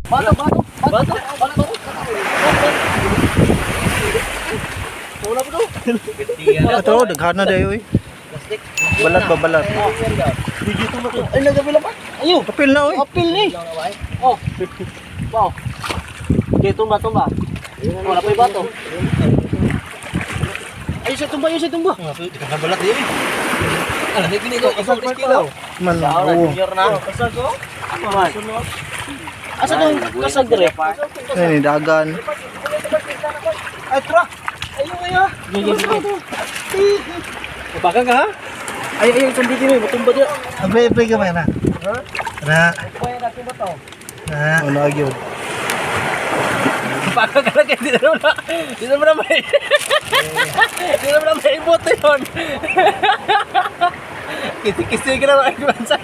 Bato, bato, bato, bato. Wala pa to. Ato, daghan na dayo eh. Balat ba balat? Ay, nagapila pa. Ayo. Kapil na oy. Apil ni. Oh. Wow. Okay, tumba, tumba. Wala pa yung bato. Ayun sa tumba, ayun sa tumba. Balat yun. Alam ni kini ko isang kilo. Man, Sa oo. junior na. Kasag ko? Man. Asa tong kasag dire? Ay, ni dagan. Ay, tra. Ayo, ayo. Babakan ka ha? Ay, ay, isang dito ni, matumba dira. Abe, abe ka na. Na. Kuya natin ba to? Na. Ano gyud? Baka ka lang, hindi na na. Hindi na may. Hindi na may bote yun. Kisi-kisi ka na mga bansa.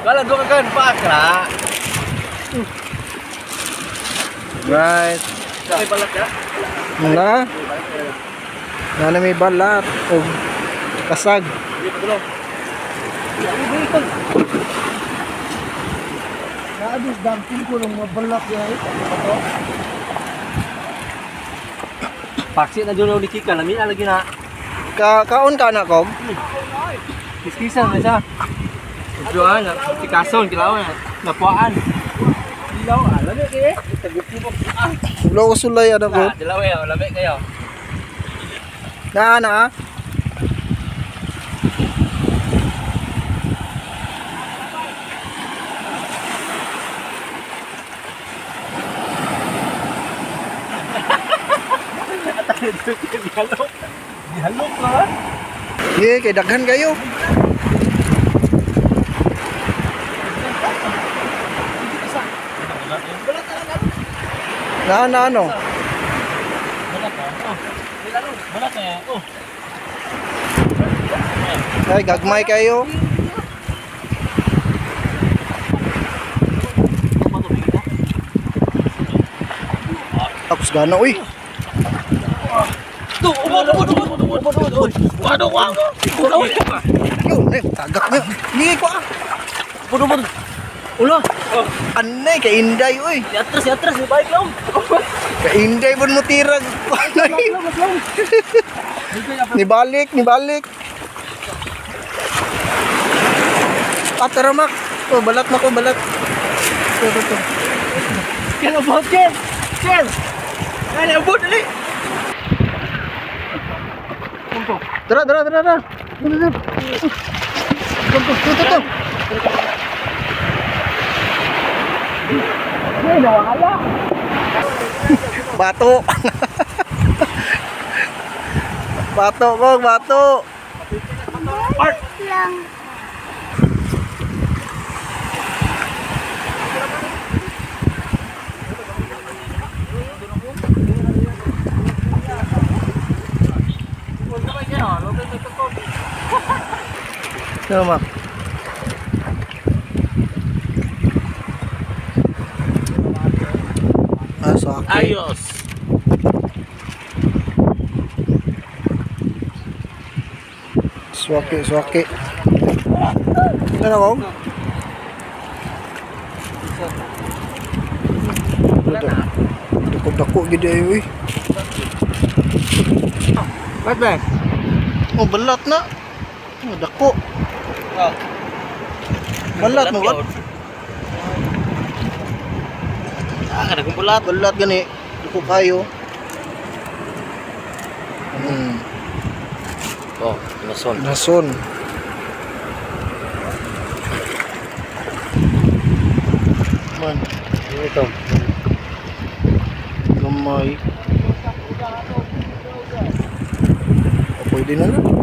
Wala, doon ka kan, pakra. Right. May balat ka? Na. Na na may balat og kasag. Hindi pa tulong. Naadis damping ko ng mga balat yan. Paksi na dyan ulit ka, lamin na lagi na. Ka kaon ka na kog? Kiskisan na siya. Juan, si Kason, kilaw na. Napuaan. Dilaw, ah, lami kayo. Ah, Ulo ko sulay ana ko. dilaw eh, lami kayo. Na na. Gihalok. Gihalok na. Ye, kay daghan kayo. Na na ano? Balat na. Oh. Ay, gagmay kayo. Tapos gana uy. Tu, ubod, ubod, ubod, ubod, ubod, ubod. Wado, wado. Ubod, Yun, eh, tagak na. Hindi ko ah. ubod, ubod. Ulo. Anay, kay Inday uy. Si atras, si atras, si bike lang. Kay Inday pud mo tirag. Nibalik, nibalik. Ah, tara, Mac. Oh, balat na ko, balat. Ito, ito, ito. Ken, ubod, Ken. Ken. Ano, ubod, dali. Tara, tara, tara, tara. Ito, ito, ito. Ito, ito, ito. Ay, nawala. Bato. Bato ko, bato. Art. Lang. Ano, Mac? Ah, sa akin. Ayos. Swaki, swaki. Ano ko? Dako-dako gid ay uy. What ba? Oh, balat na. Oh, dako. Oh. Balat mo ba? Ah, kada kong bulat. Balat gani. Dako kayo. Oh, nason. Nason. Man, Ito. gamay. Oh, pwede na na.